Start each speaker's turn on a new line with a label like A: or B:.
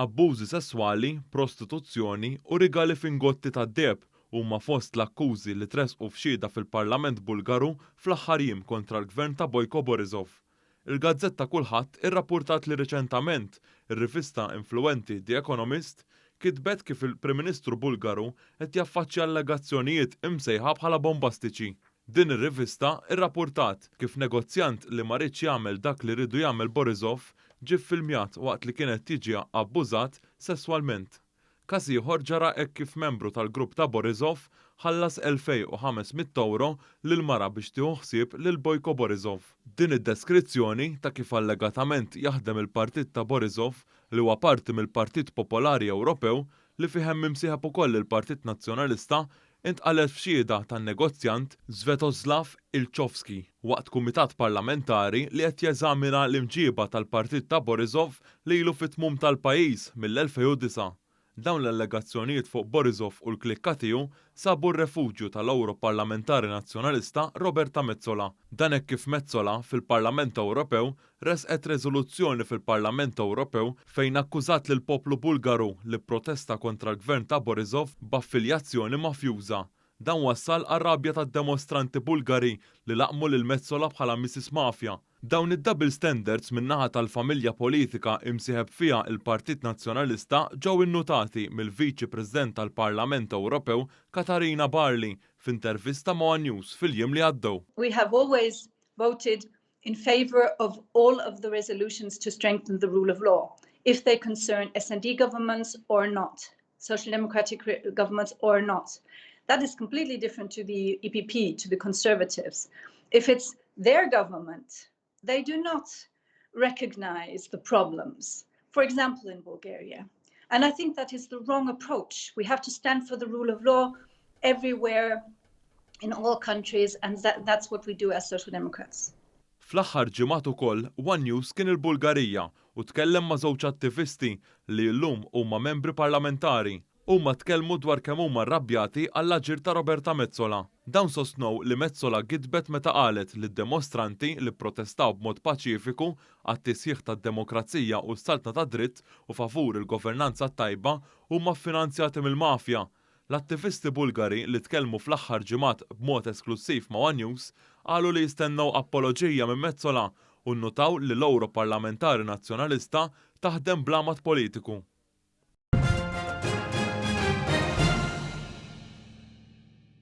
A: Abbużi sesswali, prostituzzjoni u rigali f'ingotti tad-deheb huma fost l-akkużi li tressqu f'xhieda fil-Parlament Bulgaru fl-aħħar jiem kontra l-Gvern ta' Boyko Borisov. Il-gazzetta Kullħadd irrappurtat li riċentament ir-rivista influwenti The Economist kitbet kif il-Prim Ministru Bulgaru qed jaffaċċja allegazzjonijiet imsejħa bħala bombastiċi. Din ir-rivista rrappurtat kif negozjant li ma riedx jagħmel dak li riedu jagħmel Borisov ġie ffilmjat waqt li kien qed jiġi abbużat sesswalment. Każ ieħor ġara hekk kif membru tal-grupp ta' Borisov ħallas 2,500 ewro lil mara biex tieħu ħsieb lil Boyko Borisov. Din id-deskrizzjoni ta' kif allegatament jaħdem il-partit ta' Borisov, li huwa parti mill-Partit Popolari Ewropew, li fih hemm imsieħeb ukoll il-Partit Nazzjonalista, intqalet f'xhieda tan-negozjant Svetoslav Ilchovski waqt kumitat parlamentari li qed jeżamina l-imġieba tal-partit ta' Borisov li ilu fit-tmum tal-pajjiż mill-2009. Dawn l-allegazzjonijiet fuq Borisov u l-klikka tiegħu sabu r-refuġju tal-Ewroparlamentari Nazzjonalista Roberta Metsola. Dan hekk kif Metsola, fil-Parlament Ewropew, ressqet reżoluzzjoni fil-Parlament Ewropew fejn akkużat lill-poplu Bulgaru li pprotesta kontra l-Gvern ta' Borisov b'affiljazzjoni mafjuża. Dan wassal għar-rabja tad-demostranti Bulgari li laqqmu lil Metsola bħala Mrs Mafia. Dawn id-double standards min-naħa tal-familja politika imsieħeb fiha il-Partit Nazzjonalista ġew innutati mill-Viċi President tal-Parlament Ewropew Katarina Barley f'intervista ma' One News fil-jiem li għaddew.
B: We have always voted in favor of all of the resolutions to strengthen the rule of law, if they concern S&D governments or not, social democratic governments or not. That is completely different to the EPP, to the Conservatives. If it's their government, they do not recognize the problems, for example, in Bulgaria. And I think that is the wrong approach. We have to stand for the rule of law everywhere, in all countries, and that's what we do as Social Democrats.
A: Fl-aħħar ġimgħat ukoll, One News kien il-Bulgarija u tkellem ma' żewġ attivisti li llum huma membri parlamentari. Huma tkellmu dwar kemm huma rrabjati għall-aġir ta' Roberta Metsola. Dawn sostnew li Metsola gidbet meta qalet li d-demostranti li protestaw b'mod paċifiku għat-tisħiħ tad-demokrazija u s-saltna ta' dritt u favur il-governanza tajba huma finanzjati mill-mafja. L-attivisti Bulgari li tkellmu fl-aħħar ġimgħat b'mod esklusiv ma' One News qalu li jistennew apoloġija minn Metsola u nnotaw li l-Ewroparlamentari Nazzjonalista taħdem bl-għamad politiku.